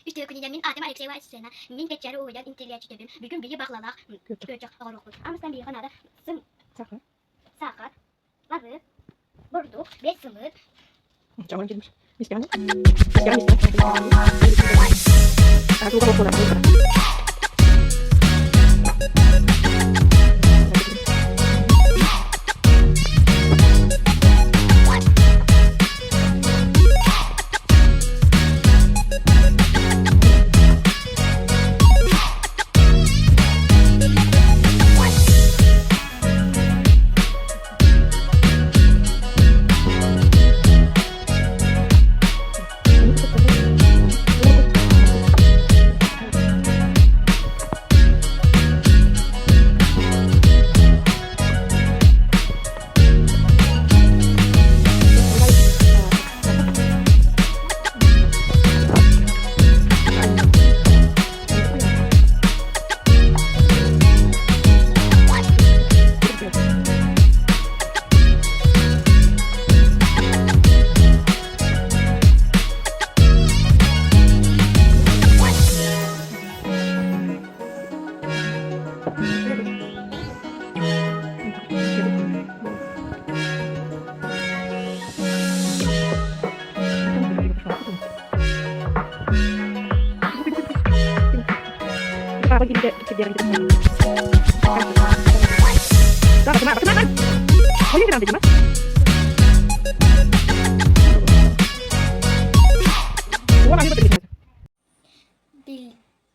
Үтүө күнүнэн мин аатым Алексеева Айсена. Мин кэччээри уһуйан интеллиэччитэбин. Бүгүн биһи баҕлалаах күөчэх оҥоруохпут. Амыстан биһиэхэ наада сым саахар, арыы, бурдук, бэс сымыыт.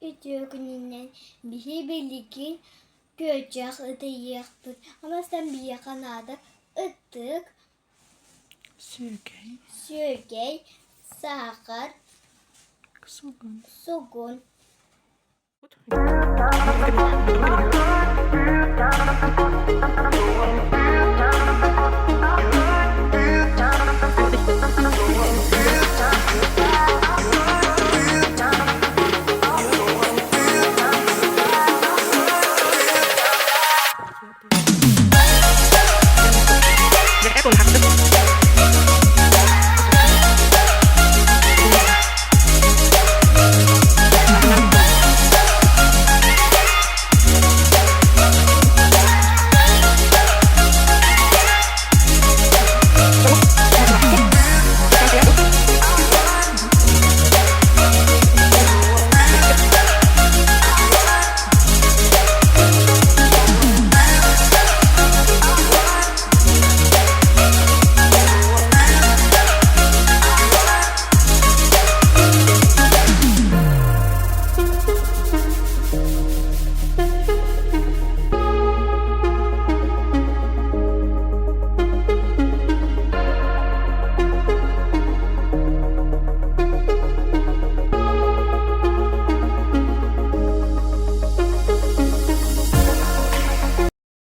Үтүө күнүнэн биһи билигин күөдьэх ытыйыахпыт. Амастан биһиэхэ наада ытык, Сүөгэй. Сүөгэй, саахар, Сугун. Сугун.